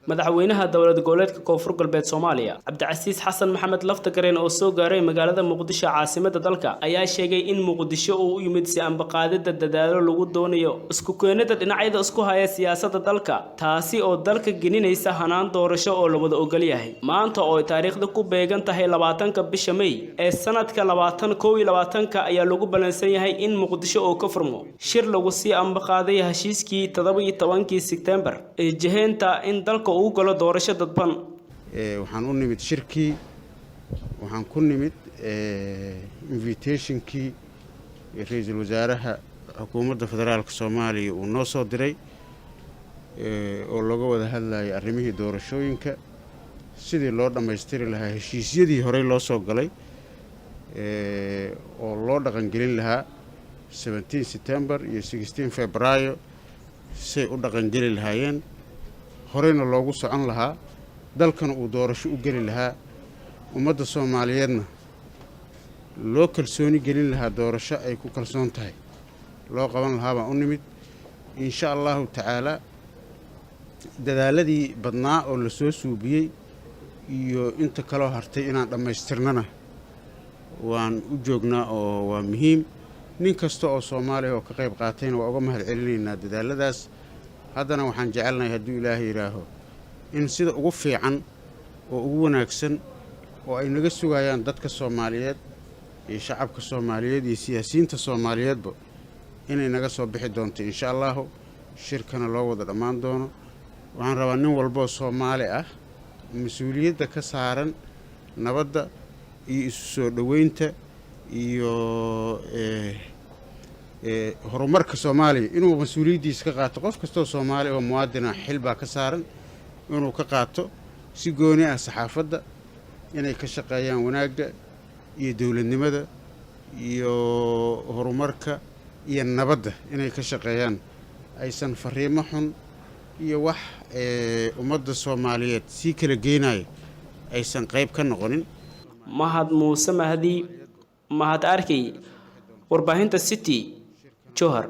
Madaxweynaha Dowlad Goboleedka Koonfur Galbeed Soomaaliya, Cabdicasiis Xasan Maxamed Laftagareen, oo soo gaaray magaalada Muqdisho, caasimada dalka, ayaa sheegay in Muqdisho uu u yimid si ambaqaadida dadaalo lagu doonayo isku keenida dhinacyada isku haya siyaasadda dalka, taasi oo dalka gelinaysa hanaan doorasho oo la wada ogol yahay. Maanta oo ay taariikhda ku beegan tahay 20-ka bisha May ee sanadka 2021-ka ayaa lagu ballansan yahay in Muqdisho uu ka furmo shir lagu sii ambaqaaday heshiiskii 17-kii Sebtembar ee jiheynta in dalka uu galo doorasho dadban. Waxaan u nimid shirkii, waxaan ku nimid invitationkii Ra'iisul Wasaaraha Xukuumadda Federaalka Soomaaliya uu noo soo diray, oo looga wada hadlayay arrimihii doorashooyinka, sidii loo dhammaystiri lahaa heshiisyadii horey loo soo galay oo loo dhaqangelin lahaa 17 September iyo 16 Februaayo, say u dhaqangeli lahaayeen, horeyna loogu socon lahaa, dalkana uu doorasho u geli lahaa, ummadda Soomaaliyeedna loo kalsooni gelin lahaa, doorasho ay ku kalsoon tahay loo qaban lahaa baan u nimid, insha Allahu tacaalaa. Dadaaladii badnaa oo la soo suubiyey iyo inta kaloo hartay inaan dhammaystirnana waan u joognaa, oo waa muhiim. Nin kasta oo Soomaaliya oo ka qayb qaatayna waa uga mahad celinaynaa dadaaladaas. Haddana waxaan jecelnahay, hadduu Ilaahay yidhaaho, in sida ugu fiican oo ugu wanaagsan oo ay naga sugayaan dadka Soomaaliyeed iyo shacabka Soomaaliyeed iyo siyaasiyiinta Soomaaliyeedba inay naga soo bixi doonto, insha Allahu, shirkana loo wada dhammaan doono. Waxaan rabaa nin walboo Soomaali ah mas'uuliyadda ka saaran nabadda iyo isu soo dhoweynta iyo horumarka Soomaaliya inuu mas'uuliyaddiisa ka qaato. Qof kastoo Soomaali oo muwaadina xil baa ka saaran inuu ka qaato. Si gooni ah saxaafadda, inay ka shaqeeyaan wanaagga iyo dowladnimada iyo horumarka iyo nabadda inay ka shaqeeyaan, aysan fariimo xun iyo wax ummadda Soomaaliyeed sii kala geynayo aysan qayb ka noqonin. Mahad Muuse Mahdi, Mahad Arkey, warbaahinta City, Johar.